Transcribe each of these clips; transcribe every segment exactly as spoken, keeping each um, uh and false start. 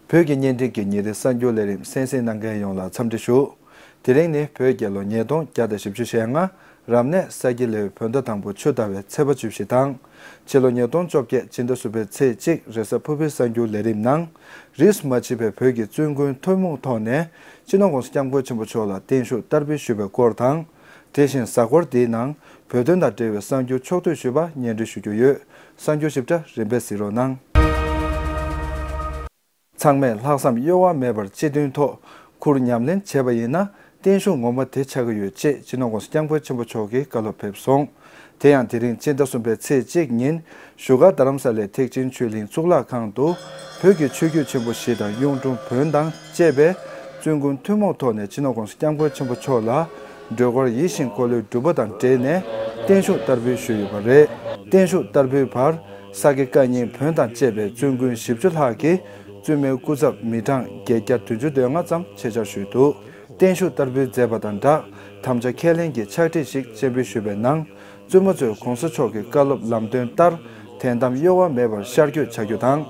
བོད་ཀྱི་བརྙན་འཕྲིན་གྱི་ཉིན་རེའི་གསར་འགྱུར་ལས་རིམ་གསན་གཟིགས་གནང་མཁན་ཡོངས་ལ་འཚམས་འདྲི་ཞུ། དེ་རིང་ནི་བོད་རྒྱལ་ལོ་ཉིས་སྟོང་བརྒྱ་དང་བཞི་བཅུ་ཞེ་ལྔ། རབ་གནས་ས་ཁྱི་ལེའུ་བོད་ཟླ་དང་པོ་ཆུ་ཟླ་བའི་ཚེས་པ་བཅུ་བཞི་དང་། ཕྱི་ལོ་ཉིས་སྟོང་བཅོ་བརྒྱད་སྤྱི་ཟླ་གསུམ་པའི་ཚེས་གཅིག་རེས་གཟའ་ཕུར་བུའི་གསར་འགྱུར་ལས་རིམ་ནང་། རིས་སུ་མ་ཆད་པའི་བོད་ཀྱི་བཙུན་དགོན་ཐུན་མོང་ཐོག་ནས་སྤྱི་ནོར་༸གོང་ས་༸སྐྱབས་མགོན་ཆེན་པོ་མཆོག་ལ་བརྟན་བཞུགས་བསྟར་འབུལ་ཞུས་པའི་སྐོར་དང་། དེ་བཞིན་གཟའ་འཁོར་འདིའི་ནང་བོད་དོན་དང་འབྲེལ་བའི་གསར་འགྱུར་ཕྱོགས་བསྡུས་ཞུས་པ་སྙན་སྒྲོན་ཞུ་རྒྱུ་ཡོད། གསར་འགྱུར་ཞིབ་ཕྲ་རིམ་པས་གཟིགས་རོགས་གནང་། ཚང་མས་ལྷག་བསམ་གཡོ་བ་མེད་པར་སྤྱི་མཐུན་ཐོག་ཁུར་ཉམས་ལེན་བྱས་པ་ཡིན་ན། བརྟན་བཞུགས་ངོ་མ་དེ་ཆགས་ཀྱི་ཡོད་ཅེས་སྤྱི་ནོར་༸གོང་ས་༸སྐྱབས་མགོན་ཆེན་པོ་མཆོག་གིས་བཀའ་སློབ་ཕེབས་སོང་། དེ་ཡང་དེ་རིང་སྤྱི་ཟླ་གསུམ་པའི་ཚེས་གཅིག་ཉིན་བཞུགས་སྒར་རྡ་རམ་ས་ལའི་ཐེག་ཆེན་ཆོས་གླིང་གཙུག་ལག་ཁང་དུ། བོད་ཀྱི་ཆོས་བརྒྱུད་ཆེན་པོ་བཞི་དང་གཡུང་དྲུང་བོན་དང་བཅས་པའི་བཙུན་དགོན་ཐུན་མོང་ཐོག་ནས་སྤྱི་ནོར་༸གོང་ས་༸སྐྱབས་མགོན་ཆེན་པོ་མཆོག་ལ། སྒྲོལ་དཀར་ཡིད་བཞིན་འཁོར་ལོའི་སྒྲུབ་པ་དང་འབྲེལ་ནས་བརྟན་བཞུགས་བསྟར་འབུལ་ཞུས་ཡོད་པ་རེད། བརྟན་བཞུགས་བསྟར་འབུལ་བར། ས་དགེ་བཀའ་རྙིང་བོན་དང་བཅས་པའི་བཙུན་དགོན་བཞི་བཅུ་ལྷག་གིས་བཙུན་མའི་སྐུ་ཚབ་མི་གྲངས་བརྒྱད་བརྒྱ་བདུན་ཅུ་དོན་ལྔ་ཙམ་ཆེད་བཅར་ཞུས་འདུག་བརྟན་བཞུགས་བསྟར་འབུལ་མཛད་པ་དང་སྦྲགས། དམ་བཅའ་ཁས་ལེན་གྱི་ཕྱག་བྲིས་ཤིག་སྤྱན་འབུལ་ཞུས་པའི་ནང་། བཙུན་མ་ཚོས་༸གོང་ས་མཆོག་གི་བཀའ་སློབ་ལམ་སྟོན་ལྟར། དད་དམ་གཡོ་བ་མེད་པར་ཤར་བསྐྱོད་བྱ་རྒྱུ་དང་།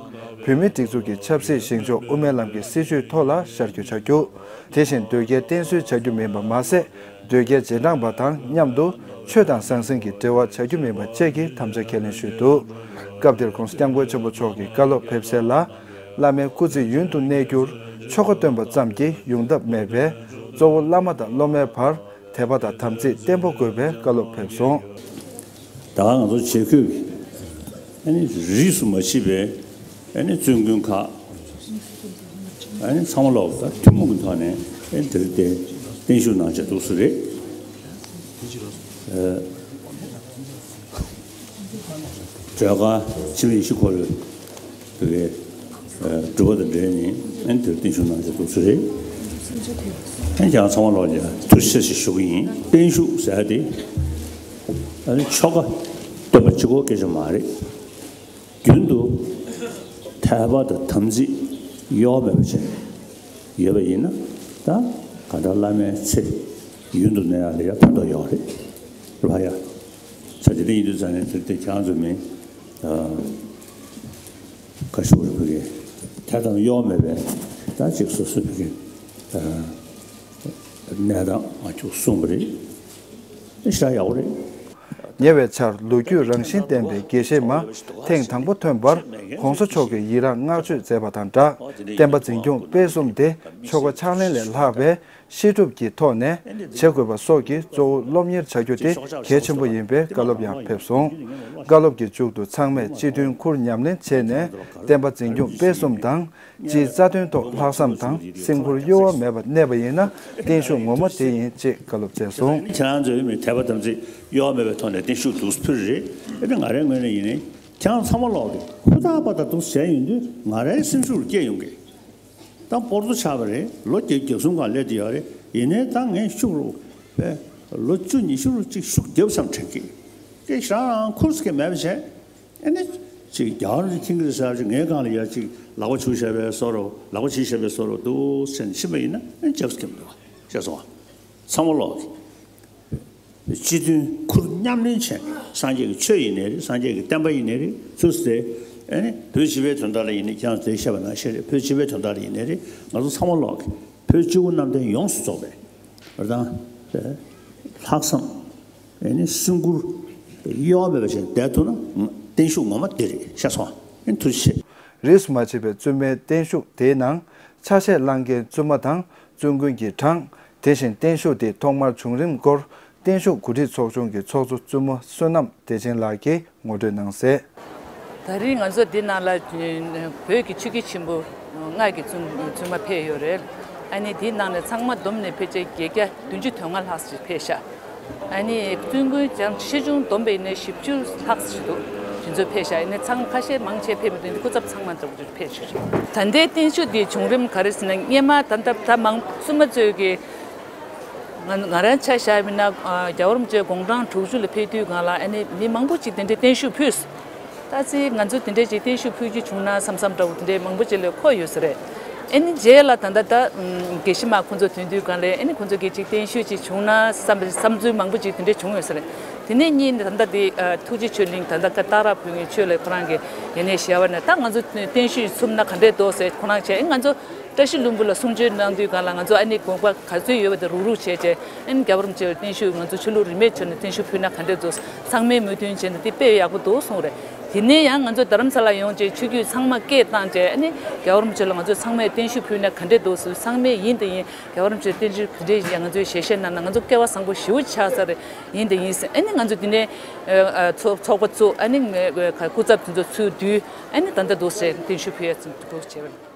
བོད་མིའི་སྒྲིག་འཛུགས་ཀྱི་ཆབ་སྲིད་བཞེངས་ཕྱོགས་དབུ་མའི་ལམ་གྱི་སྲིད་བྱུས་ཐོག་ལ་ཤར་བསྐྱོད་བྱ་རྒྱུ། དེ་བཞིན་དོལ་རྒྱལ་བསྟེན་གསོལ་བྱ་རྒྱུ་མིན་པ་མ་ཟད། དོལ་རྒྱལ་རྗེས་འབྲང་པ་དང་མཉམ་དུ་ཆོས་དང་ཟང་ཟིང་གི་འབྲེལ་བ་བྱ་རྒྱུ་མིན་པ་བཅས་ཀྱི་དམ་བཅའ་ཁས་ལེན་ཞུས་འདུག་སྐབས་དེར་༸གོང་ས་༸སྐྱབས་མགོན་ཆེན་པོ་མཆོག་གི་བཀའ་སློབ་ཕེབས་གསལ་ལ། བླ་མའི་སྐུ་ཚེ་ཡུན་དུ་གནས་རྒྱུར་ཆོ་ག་སྟོན་པ་ཙམ་གྱིས་ཡོང་ཐབས་མེད་པས། གཙོ་བོ་བླ་མ་དང་སློབ་མའི་བར་དད་པ་དང་དམ་ཚིག་བརྟན་པོ་དགོས་པའི་བཀའ་སློབ་ཕེབས་སོང་། ད་ང་ཚོ་བྱེད་ཁུལ་གྱི་ཨ་ནི་རིས་སུ་མ་ཆད་པའི་ཨ་ནི་བཙུན་དགོན་ཁག་ཨ་ནི་ཚང་མ་ལོག་ད་ཐུན་མོང་གི་ཐོག་ནས་ཨ་ནི་དེ་རིང་དེ་བརྟན་བཞུགས་གནང་བྱས་འདུག་སེ་རེད། ཨ། སྒྲོལ་དཀར་འཆི་མེད་ཡེ་ཤེས་འཁོར་ལོའི་བོད་ཀྱི་སྒྲུབ་པ་དང་འབྲེལ་ནས་ཨ་ནི་དེར་བརྟན་བཞུགས་གནང་བྱས་འདུག་སེ་རེད། ཨ་ནི་ཀྱང་ཚང་མ་ལོག་ལ་ཐུགས་རྗེ་ཆེ་ཞེས་ཞུ་གི་ཡིན། བརྟན་བཞུགས་ཟེར་ཡ་དེ་ཨ་ནི་ཆོ་ག་སྟོན་པ་གཅིག་པོ་སྐད་ཆ་མ་རེད། རྒྱུན་དུ་དད་པ་དང་དམ་ཚིག་གཡོ་བ་མེད་པ་བྱས་ཡོད་པ་ཡིན་ན། ད་གང་ལྟར་བླ་མའི་ཚེ་ཡུན་དུ་གནས་ཡག་ལ་ཡང་ཕན་ཐོགས་ཡོད་རེད། རེད་པ་ཡ། ས་དེ་འདྲ་ཡིན་དུས་ཙང་ནས་དེ་དེ་ཁྱེད་རང་ཚོ་མིན། ཨ། ཁ་ཤུགས་རེ་ཕུལ་གི། དད་དམ་གཡོ་མེད་པའི་ད་ཅིག་སོ་སོ་ཕུལ་གི། ཨ། གནས་སྟངས་ང་ཚོས་གསུངས་པ་རེད། དེ་ཞེ་དྲག་ཡག་པོ་རེད། ཉེ་བའི་ཆར་ལོ་རྒྱུས་རང་བཞིན་ལྡན་པའི་དགེ་བཤེས་མ་ཐེངས་དང་པོ་ཐོན་པར་༸གོང་ས་མཆོག་གིས་ཡི་རངས་བསྔགས་བརྗོད་མཛད་པ་དང་སྦྲགས། བསྟན་པ་འཛིན་སྐྱོང་སྤེལ་གསུམ་དེ་ཆོ་ག་ཕྱག་ལེན་ལས་ལྷག་པའི་བཤད་སྒྲུབ་ཀྱི་ཐོག་ནས་བྱེད་དགོས་པ་སོགས་ཀྱི་གཙོ་བོ་སློབ་གཉེར་བྱ་རྒྱུ་དེ་གལ་ཆེན་པོ་ཡིན་པའི་བཀའ་སློབ་ཡང་ཕེབས་སོང་། བཀའ་སློབ་ཀྱི་མཇུག་ཏུ་ཚང་མས་སྤྱི་མཐུན་ཁུར་ཉམས་ལེན་བྱས་ནས་བསྟན་པ་འཛིན་སྐྱོང་སྤེལ་གསུམ་དང་། སྤྱིའི་རྩ་དོན་ཐོག་ལྷག་བསམ་དང་སེམས་ཁུར་གཡོ་བ་མེད་པ་གནས་པ་ཡིན་ན་བརྟན་བཞུགས་ངོ་མ་དེ་ཡིན་ཅེས་བཀའ་སློབ་སྩལ་སོང་། ཁྱེད་རང་ཚོའི་མི་དད་པ་དམ་ཚིག་གཡོ་བ་མེད་པའི་ཐོག་ནས་བརྟན་བཞུགས་འདུག་ཕུལ་རེད། ཨེ་ནི་ང་རའི་ངོས་ནས་ཡིན་ནའི་ཁྱེད་རང་ཚང་མ་ལོག་གི་ཧུར་ཐག་པ་དང་འདུག་བྱས་ཡོང་དུས་ང་རའི་སེམས་ཤུགས་སྐྱེ་ཡོང་གི། ད་སྤོར་ཏོ་ཆགས་པ་རེད། ལོ་བརྒྱད་ཅུ་གྱ་གསུམ་སྒང་སླེབས་བསྡད་ཡོད་རེད། ཡིན་ནའི་ད་ངས་ཤུགས་རུ་བས་ལོ་བཅུ་ཉི་ཤུ་རུ་གཅིག་ཤུགས་རྒྱབ་བསམ་དྲན་གི། སྐད་ཆ་རང་རང་ཁུར་སྐད་མེད་པ་བྱས། ཨེ་ནི། ཅིག་རྒྱ་གར་གྱི་ཁྱིང་གི་ཟེར་ཅིག་ངའི་སྒང་ལ་ཡ་ཅིག་ལག་པ་འཆུ་བྱས་པའི་བཟོ་འདྲ། ལག་པ་འཆུ་བྱས་པའི་བཟོ་འདྲ་འདུག་ཟེར་ནས་ཕྱིན་པ་ཡིན་ན་ཨེ་ནི་རྒྱབ་སྐྱོར་མི་འདུག་བ། ཤེས་སོང་བ། ཚང་མ་ལོག་གི། སྤྱི་མཐུན་ཁུར་མཉམ་ལེན་བྱས་ནས་སངས་རྒྱས་ཀྱི་ཆོས་ཡིན་ནའི་རེད། སངས་རྒྱས་ཀྱི་བསྟན་པ་ཡིན་ནའི་རེད། ཚུར་ཟེར། ཨེ་ནི་བོད་སྤྱི་པའི་དོན་དག་ལ་ཡིན་ནའི་ཁྱེད་རང་ཚོས་བཤད་པ་ནང་བཞིན་རེད། བོད་སྤྱི་པའི་དོན་དག་ལ་ཡིན་ནའི་རེད། ང་ཚོ་ཚང་མ་ལོག་གི། བོད་སྤྱི་བོ་གནམ་བསྟན་ཡོངས་སུ་རྫོགས་པའི་རང་ལྷག་བསམ། ཨེ་ནི་སེམས་ཁུར་གཡོ་བ་མེད་པ་ཞིག་བསྡད་ཐུབ་ན་བརྟན་བཞུགས་ངོ་མ་འདི་རེད། ཤེས་སོང་ཨ། ཨེ་ཐུགས་རྗེ་ཆེ། རིས་སུ་མ་ཆད་པའི་བཙུན་མའི་བརྟན་བཞུགས་དེའི་ནང་ཆ་ཤས་བླངས་མཁན་བཙུན་མ་དང་བཙུན་དགོན་གྱི་གྲངས། དེ་བཞིན་བརྟན་བཞུགས་དེ་ཐོག་མར་བྱུང་རིམ་སྐོར་བརྟན་བཞུགས་གོ་སྒྲིག་ཚོགས་ཆུང་གི་ཚོགས་གཙོ་བཙུན་མོ་བསོད་ནམས་བདེ་ཆེན་ལགས་ཀྱིས་ངོ་སྤྲོད་གནང་གསལ། ད་རིང་ང་ཚོ་འདི་ནང་ལ་བོད་ཀྱི་ཆོས་བརྒྱུད་ཆེན་པོ་ལྔ་གི་བཙུན་བཙུན་མ་ཕེབས་ཡོད་རེད། ཨ་ནི་དེའི་ནང་ནས་ཚང་མ་བསྡོམས་ནས་ཕལ་ཆེར་བརྒྱད་བརྒྱ་བདུན་ཅུ་དོན་ལྔ་ལྷག་ཙམ་ཕེབས་ཤག་ཨ་ནི་བཙུན་དགོན་ཀྱང་ཆེ་ཆུང་བསྡོམས་པ་ཡིན་ན་བཞི་བཅུ་ལྷག་ཙམ་འདུག་དེ་ཚོ་ཕེབས་ཤག་ཨ་ནི་ཚང་ཁ་ཤས་མང་ཆེ་ཕེབས་མི་འདུག་སྐུ་ཚབ་ཚང་མ་འདྲ་པོ་ཕེབས་ཤག་ད་ལྟའི་བརྟན་བཞུགས་འདི་བྱུང་རིམ་ག་རེ་ཟེར་ན། སྔོན་མ་ད་ལྟ་ད་མང་བཙུན་མ་ཚོས་ཀྱི་ང་ང་རང་ཆ་བཞག་པ་ཡིན་ན། རྒྱལ་བ་རིན་པོ་ཆེ་དགུང་གྲངས་དྲུག་ཅུ་ལ་ཕེབས་དུས་སྒང་ལ་ཨ་ནི་མི་མང་པོ་ཅིག་དེ་འདྲའི་བརྟན་བཞུགས་ཕུལ། ད་ཅི་ང་ཚོ་དེ་འདྲའི་ཅིག་བརྟན་བཞུགས་ཕུལ་རྒྱུ་བྱུང་ན་བསམ་བསམ་འདྲ་བོ་དེ་འདྲའི་མང་པོ་ཅིག་ལ་འཁོར་ཡོད་ས་རེད། ཨ་ནི་རྗེས་ལ་ད་ལྟ་ད་དགེ་བཤེས་མ་ཁོང་ཚོ་ཐོན་དུས་སྒང་ལ་ཨ་ནི་ཁོང་ཚོ་གི་ཅིག་བརྟན་བཞུགས་ཅིག་བྱུང་ན་བསམ་པའི་བསམ་ཚུལ་མང་པོ་ཅིག་དེ་འདྲའི་བྱུང་ཡོད་ས་རེད། དེ་ནས་གཉིས་ནི་ད་ལྟ་དེ་ཨ་ཐུགས་རྗེ་ཆོས་གླིང་ད་ལྟ་ཀ་སྟག་ར་བོད་ངེས་ཆོས་ལ་ཁོ་རང་གི་ཡེ་ནས་ཞལ་བ་ནས་ད་ང་ཚོ་བརྟན་བཞུགས་ཚུམ་ན་ག་འདྲས་འདུག་ཟེར་ཁོ་རང་བྱས་ཨེ་ང་ཚོ་བཀྲ་ཤིས་ལྷུན་པོ་ལ་གསུང་ཆོས་གནང་དུས་སྒང་ལ་ང་ཚོ་ཨ་ནི་དགོངས་པ་ག་ཚོད་ཡོད་པ་དེ་རུག་རུག་བྱས་བྱས་ཨ་ནི་རྒྱལ་བ་རིན་པོ་ཆེ་ལ་བརྟན་བཞུགས་ང་ཚོ་ཆོ་ལུགས་རིས་མེད་བྱས་ནས་བརྟན་བཞུགས་ཕུལ་ན་ག་འདྲས་འདུག་ཚང་མས་མོས་མཐུན་བྱས་ནས་དེ་དཔེ་ཡག་པོ་འདུག་གསུངས་རེད། དེ་ནས་ཡང་ང་ཚོ་རྡ་རམ་ས་ལ་ཡོང་བྱས་ཆོས་བརྒྱུད་ཚང་མ་སྐད་བཏང་བྱས་ཨ་ནི་རྒྱལ་བ་རིན་པོ་ཆེ་ལ་ང་ཚོ་ཚང་མས་བརྟན་བཞུགས་ཕུལ་ན་ག་འདྲས་འདུག་ཟེར་ཚང་མས་ཡིན་དང་ཡིན། རྒྱལ་བ་རིན་པོ་ཆེ་བརྟན་བཞུགས་ག་འདྲས་ཡིན་ཡང་ང་ཚོས་ཞལ་བཞེས་གནང་ན་ང་ཚོ་སྐལ་བ་བཟང་པོ་ཞེ་པོ་ཆགས་ས་རེད། ཡིན་དང་ཡིན་ཟེར་ཨ་ནི་ང་ཚོ་འདི་ནས་ཨ་ཨ་ཚོགས་ཚོགས་པ་བཙུགས་ཨ་ནི་ངས་ཨ་སྐུ་ཚབ་དེ་ཚོ་ཚུར་བསྡུས་ཨ་ནི་ད་ལྟ་འདུག་ཟེར་བརྟན་བཞུགས་ཕུལ་ཡ་ཚུལ་འདུག་བྱས་པ་རེད།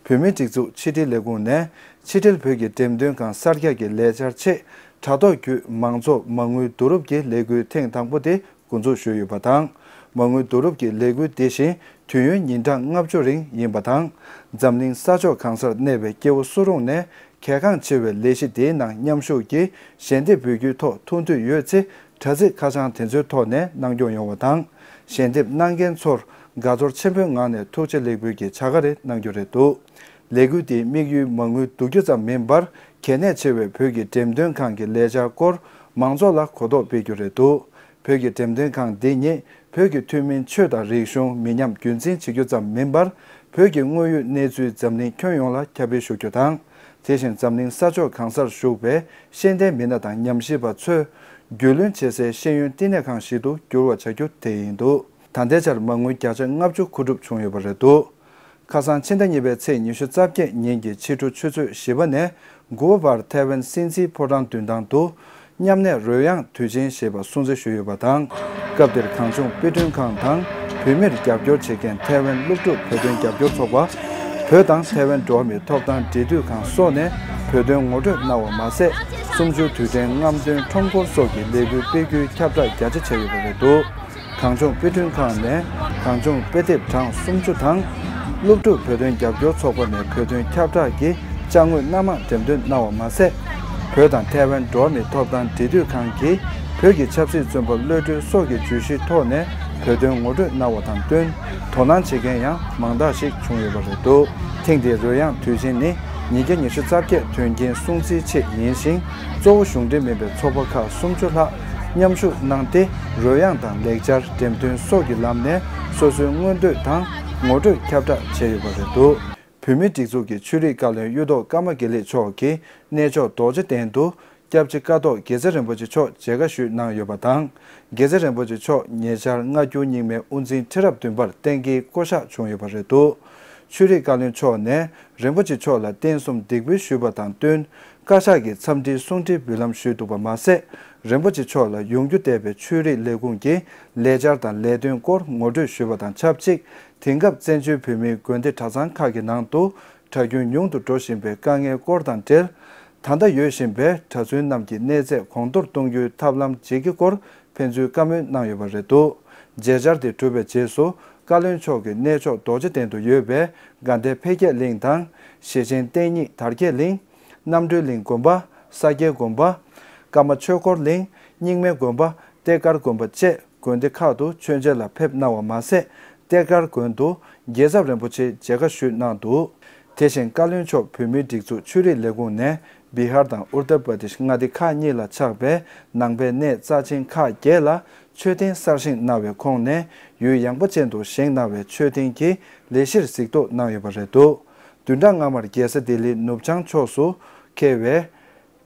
བོད་མིའི་སྒྲིག་འཛུགས་ཕྱི་དྲིལ་ལས་ཁུངས་ནས་ཕྱི་དྲིལ་བོད་ཀྱི་འགྲེམས་སྟོན་ཁང་གསར་རྒྱག་གི་ལས་འཆར་ཆེད་དྲ་ཐོག་བརྒྱུད་མང་ཚོགས་མ་དངུལ་བསྡུ་རུབ་ཀྱི་ལས་འགུལ་ཐེངས་དང་པོ་དེ་འགོ་འཛུགས་ཞུས་ཡོད་པ་དང་། མ་དངུལ་བསྡུ་རུབ་ཀྱི་ལས་འགུལ་འདི་བཞིན་དུས་ཡུན་ཉིན་གྲངས་ལྔ་བཅུ་རིང་ཡིན་པ་དང་། འཛམ་གླིང་ས་ཕྱོགས་གང་སར་གནས་པའི་སྐྱེ་བོ་སུ་རུང་ནས་གལ་འགངས་ཆེ་བའི་ལས་གཞི་འདིའི་ནང་མཉམ་ཞུགས་ཀྱིས་ཞལ་འདེབས་འབུལ་རྒྱུའི་ཐོག་ཐུགས་འདོད་ཡོད་ཚེ་དྲ་ཚིགས་ཁ་བྱང་དེ་ཚོའི་ཐོག་ནས་གནང་སྐྱོང་ཡོང་བ་དང་། ཞལ་འདེབས་གནང་མཁན་ཚོར་དགའ་ཚོར་ཆེན་པོའི་ངང་ནས་ཐུགས་རྗེ་ལེགས་འབུལ་གྱི་བྱ་དགའ་རེ་གནང་རྒྱུ་རེད་འདུག་ལས་འགུལ་འདིའི་དམིགས་ཡུལ་མ་དངུལ་བསྡུ་རྒྱུ་ཙམ་མིན་པར། གལ་གནད་ཆེ་བའི་བོད་ཀྱི་འགྲེམས་སྟོན་ཁང་གི་ལས་འཆར་སྐོར་མང་ཚོགས་ལ་གོ་རྟོགས་སྤེལ་རྒྱུ་རེད་འདུག་བོད་ཀྱི་འགྲེམས་སྟོན་ཁང་འདི་ཉིད་བོད་ཀྱི་ཐུན་མིན་ཆོས་དང་རིག་གཞུང་མི་ཉམས་རྒྱུན་འཛིན་བྱེད་རྒྱུ་ཙམ་མིན་པར། བོད་ཀྱི་དངོས་ཡོད་གནས་ཚུལ་འཛམ་གླིང་ཁྱོན་ཡོངས་ལ་ཁྱབ་སྤེལ་ཞུ་རྒྱུ་དང་། དེ་བཞིན་འཛམ་གླིང་ས་ཕྱོགས་གང་སར་བཞུགས་པའི་ཤེས་ལྡན་མི་སྣ་དང་ཉམས་ཞིབ་པ་ཚོས་རྒྱུས་ལོན་བྱེད་སའི་ཤེས་ཡོན་བསྟི་གནས་ཁང་ཞིག་ཏུ་འགྱུར་བ་བྱ་རྒྱུ་དེ་ཡིན་འདུག་ད་ལྟའི་ཆར་མ་དངུལ་བརྒྱ་ཆ་ལྔ་བཅུ་མཁོ་སྒྲུབ་བྱུང་ཡོད་པ་རེད་འདུག་ཁ་སང་ཕྱི་ཟླ་གཉིས་པའི་ཚེས་ཉི་ཤུ་རྩ་བརྒྱད་ཉིན་གྱི་ཕྱི་དྲོ་ཆུ་ཚོད་བཞི་པ་ནས་དགུ་པ་བར་ཐའེ་ཝན་སྲིད་འཛིན་ཕོ་བྲང་མདུན་ཐང་དུ་མཉམ་གནས་རོལ་དབྱངས་དུས་ཆེན་ཞེས་པ་སྲུང་བརྩི་ཞུས་ཡོད་པ་དང་། སྐབས་དེར་གངས་ལྗོངས་དཔེ་སྐྲུན་ཁང་དང་བོད་མིར་རྒྱབ་སྐྱོར་བྱེད་མཁན་ཐའེ་ཝན་སློབ་ཕྲུག་བོད་དོན་རྒྱབ་སྐྱོར་ཚོགས་པ། བོད་དང་ཐའེ་ཝན་འགྲོ་བ་མིའི་ཐོབ་ཐང་འབྲེལ་མཐུད་ཁང་སོགས་ནས་བོད་དོན་ངོ་སྤྲོད་གནང་བ་མ་ཟད། གསུམ་བཅུའི་དུས་དྲན་རྔམ་སྟོན་ཁྲོམ་སྐོར་སོགས་ཀྱི་ལས་འགུལ་སྤེལ་རྒྱུའི་ཁྱབ་བསྒྲགས་རྒྱ་ཆེ་བྱས་ཡོད་པ་རེད་འདུག་གངས་ལྗོངས་དཔེ་སྐྲུན་ཁང་ནས་གངས་ལྗོངས་དཔེ་དེབ་གྲངས་སུམ་ཅུ་དང་། སློབ་ཕྲུག་བོད་དོན་རྒྱབ་སྐྱོར་ཚོགས་པ་ནས་བོད་དོན་ཁྱབ་བསྒྲགས་ཀྱི་ཅ་དངོས་སྣ་མང་འགྲེམས་སྟོན་གནང་བ་མ་ཟད། བོད་དང་ཐའེ་ཝན་འགྲོ་བ་མིའི་ཐོབ་ཐང་འབྲེལ་མཐུད་ཁང་གིས་བོད་ཀྱི་ཆབ་སྲིད་བཙོན་པ་གློད་གྲོལ་སོགས་ཀྱི་བརྗོད་གཞིའི་ཐོག་ནས་བོད་དོན་ངོ་སྤྲོད་གནང་བ་དང་བསྟུན། དོ་སྣང་བྱེད་མཁན་ཡང་མང་དག་ཞིག་བྱུང་ཡོད་པ་རེད་འདུག་ཐེངས་འདིའི་རོལ་དབྱངས་དུས་ཆེན་ནི་ཉིས་བརྒྱ་ཉི་ཤུ་རྩ་བརྒྱད་དོན་རྐྱེན་སྲུང་བརྩིའི་ཆེད་ཡིན་ཞིང་། གཙོ་བོ་གཞུང་འབྲེལ་མིན་པའི་ཚོགས་པ་ཁག་སུམ་ཅུ་ལྷག་མཉམ་ཞུགས་གནང་སྟེ། རོལ་དབྱངས་དང་ལེགས་སྦྱར་འགྲེམས་སྟོན་སོགས་ཀྱི་ལམ་ནས་སོ་སོའི་མངོན་འདོད་དང་ངོ་སྤྲོད་ཁྱབ་བསྒྲགས་བྱས་ཡོད་པ་རེད་འདུག་བོད་མིའི་སྒྲིག་འཛུགས་ཀྱི་ཆོས་རིག་བཀའ་བློན་གཡུ་ཐོག་ཀརྨ་དགེ་ལེགས་མཆོག་གིས་གནས་མཆོག་རྡོ་རྗེ་གདན་དུ་སྐྱབས་རྗེ་ཀཿཐོག་དགེ་རྩེ་རིན་པོ་ཆེ་མཆོག་མཇལ་ཁ་ཞུས་གནང་ཡོད་པ་དང་། དགེ་རྩེ་རིན་པོ་ཆེ་མཆོག་ཉེ་ཆར་སྔ་འགྱུར་རྙིང་མའི་དབུ་འཛིན་ཁྲི་རབས་བདུན་པར་གཏན་འཁེལ་བསྐོ་གཞག་བྱུང་ཡོད་པ་རེད་འདུག་ཆོས་རིག་བཀའ་བློན་མཆོག་ནས་རིན་པོ་ཆེ་མཆོག་ལ་རྟེན་གསུམ་འདེགས་འབུལ་ཞུས་པ་དང་བསྟུན། བཀའ་ཤག་གི་འཚམས་འདྲིའི་གསུང་འཕྲིན་འབུལ་ལམ་ཞུས་འདུག་པ་མ་ཟད། རིན་པོ་ཆེ་མཆོག་ལ་ཡོང་རྒྱུ་བསྡད་པའི་ཆོས་རིག་ལས་ཁུངས་ཀྱི་ལས་འཆར་དང་ལས་དོན་སྐོར་ངོ་སྤྲོད་ཞུས་པ་དང་ཆབས་ཅིག་དེང་སྐབས་བཙན་བྱོལ་བོད་མིའི་དགོན་སྡེ་གྲྭ་ཚང་ཁག་གི་ནང་དུ་གྲྭ་རྒྱུན་ཉུང་དུ་འགྲོ་བཞིན་པའི་དཀའ་ངལ་སྐོར་དང་འབྲེལ། ད་ལྟ་ཡོད་བཞིན་པའི་གྲྭ་བཙུན་རྣམས་ཀྱི་གནས་ཚད་གོང་མཐོར་གཏོང་རྒྱུའི་ཐབས་ལམ་བརྗེ་རྒྱུ་སྐོར་ཕན་ཚུན་བཀའ་མོལ་གནང་ཡོད་པ་རེད་འདུག་མཇལ་བཅར་དེ་གྲུབ་པའི་རྗེས་སུ་བཀའ་བློན་མཆོག་གིས་གནས་མཆོག་རྡོ་རྗེ་གདན་དུ་ཡོད་པའི་དགའ་ལྡན་འཕེལ་རྒྱས་གླིང་དང་། ཞེ་ཆེན་བསྟན་སྙིང་དར་རྒྱས་གླིང་། རྣམ་གྲོལ་གླིང་དགོན་པ། ས་སྐྱའི་དགོན་པ། ཀརྨ་ཆོས་འཁོར་གླིང་། རྙིང་མའི་དགོན་པ། གཏེར་སྒར་དགོན་པ་བཅས་དགོན་སྡེ་ཁག་ཏུ་མཆོད་མཇལ་ལ་ཕེབས་གནང་བ་མ་ཟད། གཏེར་སྒར་དགོན་དུ་རྒྱལ་ཚབ་རིན་པོ་ཆེ་མཇལ་ཁ་ཞུས་གནང་འདུག་དེ་བཞིན་བཀའ་བློན་མཆོག་བོད་མིའི་སྒྲིག་འཛུགས་ཆོས་རིག་ལས་ཁུངས་ནས་བི་ཧར་དང་ཨུར་ཏར་པ་དིཤ་མངའ་སྡེ་ཁག་གཉིས་ལ་ཆགས་པའི་ནང་པའི་གནས་རྩ་ཆེན་ཁག་བརྒྱད་ལ་མཆོད་རྟེན་གསར་བཞེངས་གནང་བའི་ཁོངས་ནས་ཡུལ་ཡངས་པ་ཅན་དུ་བཞེངས་གནང་བའི་མཆོད་རྟེན་གྱི་ལས་གཞིར་གཟིགས་རྟོག་གནང་ཡོད་པ་རེད་འདུག་བདུན་ཕྲག་སྔ་མར་རྒྱལ་ས་ལྡི་ལིའི་ནུབ་བྱང་ཕྱོགས་སུ་འཁེལ་བའི་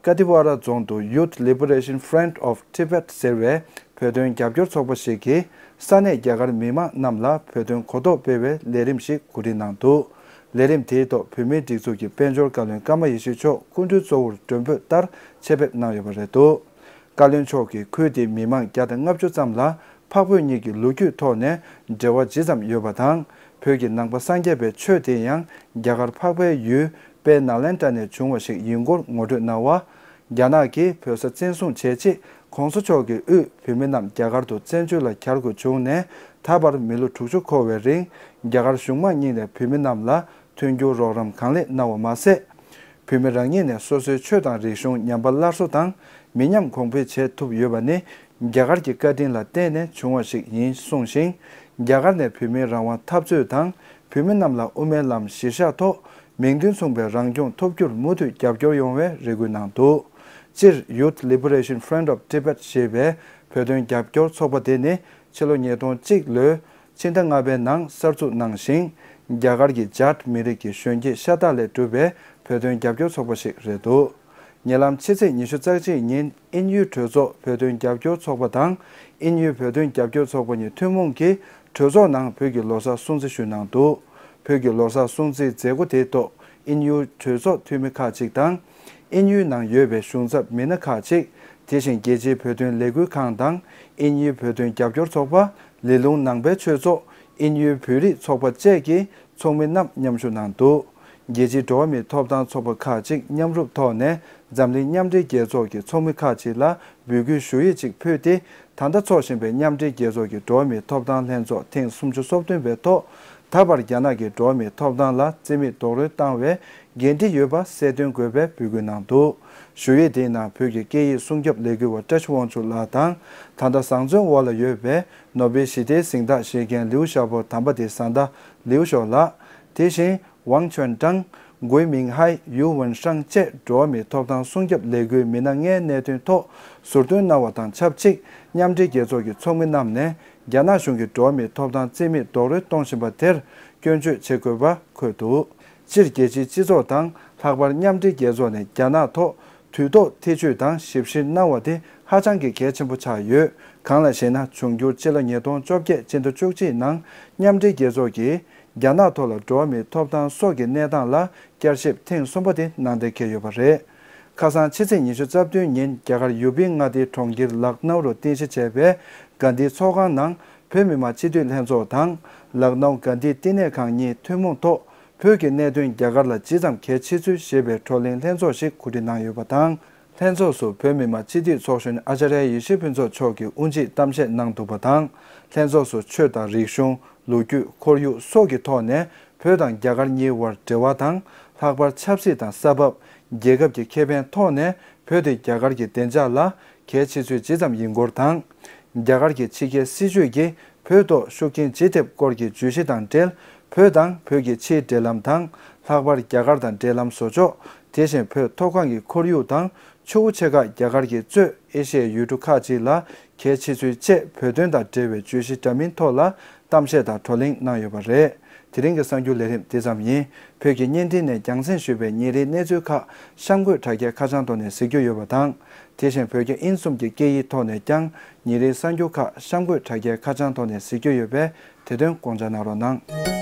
ཀ་ཏི་ཝ་ར་རྫོང་དུ་Youth Liberation Front of Tibet ཟེར་བའི་བོད་དོན་རྒྱབ་སྐྱོར་ཚོགས་པ་ཞིག་གིས་ས་གནས་རྒྱ་གར་མི་མང་རྣམས་ལ་བོད་དོན་གོ་རྟོགས་སྤེལ་བའི་ལས་རིམ་ཞིག་གོ་སྒྲིག་གནང་འདུག་ལས་རིམ་དེའི་ཐོག་བོད་མིའི་སྒྲིག་འཛུགས་ཀྱི་དཔལ་འབྱོར་བཀའ་བློན་ཀརྨ་ཡེ་ཤེས་མཆོག་སྐུ་མགྲོན་གཙོ་བོར་མགྲོན་འབོད་ལྟར་ཆེད་ཕེབས་གནང་ཡོད་པ་རེད་འདུག་བཀའ་བློན་མཆོག་གིས་ཁུལ་དེའི་མི་མང་བརྒྱ་དང་ལྔ་བཅུ་ཙམ་ལ་འཕགས་བོད་གཉིས་ཀྱི་ལོ་རྒྱུས་ཐོག་ནས་འབྲེལ་བ་ཇི་ཙམ་ཡོད་པ་དང་། བོད་ཀྱི་ནང་པ་སངས་རྒྱས་པའི་ཆོས་དེ་ཡང་རྒྱ་གར་འཕགས་པའི་ཡུལ་དཔལ་ནཱ་ལེནྡྲ་ནས་བྱུང་བ་ཞིག་ཡིན་སྐོར་ངོ་སྤྲོད་གནང་བ། རྒྱ་ནག་གིས་བོད་ས་བཙན་བཟུང་བྱས་རྗེས་གོང་ས་མཆོག་གི་དབུས་བོད་མི་རྣམས་རྒྱ་གར་དུ་བཙན་བྱོལ་ལ་གྱར་དགོས་བྱུང་ནས་ད་བར་མི་ལོ་དྲུག་ཅུ་འཁོར་བའི་རིང་རྒྱ་གར་གཞུང་མང་གཉིས་ནས་བོད་མི་རྣམས་ལ་མཐུན་འགྱུར་རོགས་རམ་གང་ལེགས་གནང་བ་མ་ཟད། བོད་མི་རང་ཉིད་ནས་སོ་སོའི་ཆོས་དང་རིག་གཞུང་ཉམས་པ་སླར་གསོ་དང་མི་ཉམས་གོང་འཕེལ་བྱེད་ཐུབ་ཡོད་པ་ནི་རྒྱ་གར་གྱི་བཀའ་དྲིན་ལ་བརྟེན་ནས་བྱུང་བ་ཞིག་ཡིན་གསུངས་ཤིང་། རྒྱ་གར་ནས་བོད་མིའི་རང་དབང་འཐབ་རྩོད་དང་བོད་མི་རྣམས་ལ་དབུ་མའི་ལམ་གཞིར་བཞག་ཐོག་མིང་དོན་མཚུངས་པའི་རང་སྐྱོང་ཐོབ་རྒྱུར་མུ་མཐུད་རྒྱབ་སྐྱོར་ཡོང་བའི་རེ་སྐུལ་གནང་འདུག་སྤྱིར་Youth Liberation Front of Tibet ཞེས་པའི་ བོད་དོན་རྒྱབ་སྐྱོར་ཚོགས་པ་དེ་ནི་ཕྱི་ལོ་ཉིས་སྟོང་གཅིག་ལོའི་ཕྱི་ཟླ་ལྔ་པའི་ནང་གསར་འཛུགས་གནང་ཞིང་། རྒྱ་གར་གྱི་ཇཱཊ་མི་རིགས་ཀྱི་གཞོན་སྐྱེས་ཤ་སྟག་ལས་གྲུབ་པའི་བོད་དོན་རྒྱབ་སྐྱོར་ཚོགས་པ་ཞིག་རེད་འདུག་ཉེ་ལམ་ཕྱི་ཚེས་ཉི་ཤུ་རྩ་གཅིག་ཉིན་དབྱིན་ཡུལ་གྲོས་ཚོགས་བོད་དོན་རྒྱབ་སྐྱོར་ཚོགས་པ་དང་། དབྱིན་ཡུལ་བོད་དོན་རྒྱབ་སྐྱོར་ཚོགས་པ་གཉིས་ཐུན་མོང་གིས་གྲོས་ཚོགས་ནང་བོད་ཀྱི་ལོ་གསར་སྲུང་བརྩི་ཞུས་གནང་འདུག་བོད་ཀྱི་ལོ་གསར་སྲུང་བརྩིའི་མཛད་སྒོ་དེའི་ཐོག་དབྱིན་ཡུལ་གྲོས་ཚོགས་འཐུས་མི་ཁག་ཅིག་དང་། དབྱིན་ཡུལ་ནང་ཡོད་པའི་གཞུང་ཚབ་མི་སྣ་ཁག་ཅིག་དེ་བཞིན་རྒྱལ་སྤྱིའི་བོད་དོན་ལས་འགུལ་ཁང་དང་། དབྱིན་ཡུལ་བོད་དོན་རྒྱབ་སྐྱོར་ཚོགས་པ། ལི་ལུང་ནང་པའི་ཆོས་ཚོགས། དབྱིན་ཡུལ་བོད་རིགས་ཚོགས་པ་བཅས་ཀྱི་ཚོགས་མི་རྣམས་མཉམ་ཞུགས་གནང་འདུག་རྒྱལ་སྤྱིའི་འགྲོ་བ་མིའི་ཐོབ་ཐང་ཚོགས་པ་ཁག་ཅིག་མཉམ་རུབ་ཐོག་ནས་འཛམ་གླིང་མཉམ་འབྲེལ་རྒྱལ་ཚོགས་ཀྱི་ཚོགས་མི་ཁག་ཅིག་ལ་འབོད་སྐུལ་ཞུ་ཡིག་ཅིག་ཕུལ་ཏེ། ད་ལྟ་འཚོགས་བཞིན་པའི་མཉམ་འབྲེལ་རྒྱལ་ཚོགས་ཀྱི་འགྲོ་བ་མིའི་ཐོབ་ཐང་ལྷན་ཚོགས་ཐེངས་སུམ་ཅུ་སོ་བདུན་པའི་ཐོག་ད་བར་རྒྱ་ནག་གིས་འགྲོ་བ་མིའི་ཐོབ་ཐང་ལ་རྩིས་མེད་རྡོག་རོལ་བཏང་བའི་འགན་འཁྲི་ཡོད་པ་གསལ་སྟོན་དགོས་པའི་འབོད་སྐུལ་གནང་འདུག་ཞུ་ཡིག་དེའི་ནང་བོད་ཀྱི་སྐད་ཡིག་སྲུང་སྐྱོབ་ལས་འགུལ་བ་བཀྲ་ཤིས་དབང་ཕྱུག་ལགས་དང་། ད་ལྟ་བཟང་བཙོན་འོག་ལ་ཡོད་པའི་ནོ་བེལ་ཞི་བདེའི་གཟེངས་རྟགས་བཞེས་མཁན་ལིའུ་ཞའོ་པོ་དམ་པ་དེ་བཟའ་ཟླ་ལིའུ་ཞའོ་ལགས། དེ་བཞིན་ཝང་ཆོན་ཀྲང་། གུའི་མིང་ཧའེ། ཡུའུ་ཝུན་ཧྲང་བཅས་འགྲོ་བ་མིའི་ཐོབ་ཐང་སྲུང་སྐྱོབ་ལས་འགུལ་མི་སྣ་ལྔའི་གནད་དོན་ཐོག་ཟུར་འདོན་གནང་བ་དང་ཆབས་ཅིག་མཉམ་འབྲེལ་རྒྱལ་ཚོགས་ཀྱི་ཚོགས་མི་རྣམས་ནས་རྒྱ་ནག་གཞུང་གིས་འགྲོ་བ་མིའི་ཐོབ་ཐང་རྩིས་མེད་རྡོག་རོལ་གཏོང་བཞིན་པ་དེར་སྐྱོན་བརྗོད་བྱེད་དགོས་པ་འཁོད་འདུག་སྤྱིར་རྒྱལ་སྤྱིའི་སྤྱི་ཚོགས་དང་ལྷག་པར་མཉམ་འབྲེལ་རྒྱལ་ཚོགས་ནས་རྒྱ་ནག་ཐོག་དུས་ཐོག་ཐེ་བྱུས་དང་ཞིབ་བཤེར་གནང་བ་དེ་ཧ་ཅང་གི་གལ་ཆེན་པོ་ཆགས་ཡོད། གང་ལགས་ཤེ་ན། འབྱུང་འགྱུར་སྤྱི་ལོ་ཉིས་སྟོང་བཅོ་བརྒྱད་སྤྱི་ཟླ་བཅུ་གཅིག་ནང་མཉམ་འབྲེལ་རྒྱལ་ཚོགས་ཀྱིས་རྒྱ་ནག་ཐོག་ལ་འགྲོ་བ་མིའི་ཐོབ་ཐང་སོགས་ཀྱི་གནས་སྟངས་ལ་བསྐྱར་ཞིབ་ཐེངས་གསུམ་པ་དེ་གནང་གཏན་འཁེལ་ཡོད་པ་རེད། ཁ་སང་ཕྱི་ཚེས་ཉི་ཤུ་རྩ་བདུན་ཉིན་རྒྱ་གར་ཡུ་པི་མངའ་སྡེའི་གྲོང་ཁྱེར་ལག་ནའུ་རུ་རྟེན་གཞི་བྱས་པའི་གྷན་དྷི་ཚོགས་ཁང་ནང་བོད་མི་མང་སྤྱི་འཐུས་ལྷན་ཚོགས་དང་། ལག་ནའུ་གྷན་དྷི་བསྟི་གནས་ཁང་གཉིས་ཐུན་མོང་ཐོག་བོད་ཀྱི་གནད་དོན་རྒྱ་གར་ལ་ཇི་ཙམ་གལ་ཆེ་ཚུལ་ཞེས་པའི་བགྲོ་གླེང་ལྷན་ཚོགས་ཤིག་གོ་སྒྲིག་གནང་ཡོད་པ་དང་། ལྷན་ཚོགས་སུ་བོད་མི་མང་སྤྱི་འཐུས་ཚོགས་གཞོན་ཨ་ཅཱརྱ་ཡེ་ཤེས་ཕུན་ཚོགས་མཆོག་གིས་དབུ་འབྱེད་གཏམ་བཤད་གནང་འདུག་པ་དང་། ལྷན་ཚོགས་སུ་ཆོས་དང་རིག་གཞུང་། ལོ་རྒྱུས། ཁོར་ཡུག་སོགས་ཀྱི་ཐོག་ནས་བོད་དང་རྒྱ་གར་གཉིས་དབར་འབྲེལ་བ་དང་། ལྷག་པར་ཆབ་སྲིད་དང་ས་བབ། རྒྱལ་ཁབ་ཀྱི་ཁེ་ཕན་ཐོག་ནས་བོད་དེ་རྒྱ་གར་གྱི་བདེ་འཇགས་ལ་གལ་ཆེ་ཚུལ་ཇི་ཙམ་ཡིན་སྐོར་དང་། རྒྱ་གར་གྱི་ཕྱི་རྒྱལ་སྲིད་བྱུས་ཀྱིས་བོད་ཐོག་ཤུགས་རྐྱེན་ཇི་ཐེབས་སྐོར་གྱི་བརྗོད་གཞི་དང་འབྲེལ། བོད་དང་བོད་ཀྱི་ཕྱིའི་འབྲེལ་ལམ་དང་། ལྷག་པར་རྒྱ་གར་དང་འབྲེལ་ལམ་བཟོ་ཕྱོགས། དེ་བཞིན་བོད་མཐོ་སྒང་གི་ཁོར་ཡུག་དང་། ཆུ་བོ་ཆེ་ཁག་རྒྱ་གར་གྱིས་གཙོས་ཨེ་ཤི་ཡའི་ཡུལ་གྲུ་ཁག་ཅིག་ལ་གལ་ཆེ་ཚུལ་བཅས་བོད་དོན་དང་འབྲེལ་བའི་བརྗོད་གཞི་འདྲ་མིན་ཐོག་ལ་གཏམ་བཤད་དང་བགྲོ་གླེང་གནང་ཡོད་པ་རེད། དེ་རིང་གི་གསར་འགྱུར་ལས་རིམ་འདི་ཙམ་ཡིན། བོད་ཀྱི་བརྙན་འཕྲིན་ནས་རྒྱང་སྲིང་ཞུས་པའི་ཉིན་རེའི་གནས་ཚུལ་ཁག་གཤམ་འཁོད་དྲ་རྒྱའི་ཁ་བྱང་ཐོག་ནས་གཟིགས་རྒྱུ་ཡོད་པ་དང་། དེ་བཞིན་བོད་རྒྱ་དབྱིན་གསུམ་གྱི་སྐད་ཡིག་ཐོག་ནས་ཀྱང་ཉིན་རེའི་གསར་འགྱུར་ཁག་གཤམ་འཁོད་དྲ་རྒྱའི་ཁ་བྱང་ཐོག་ནས་གཟིགས་རྒྱུ་ཡོད་པས། དེ་དོན་དགོངས་འཇགས་གནང་རོགས་གནང་།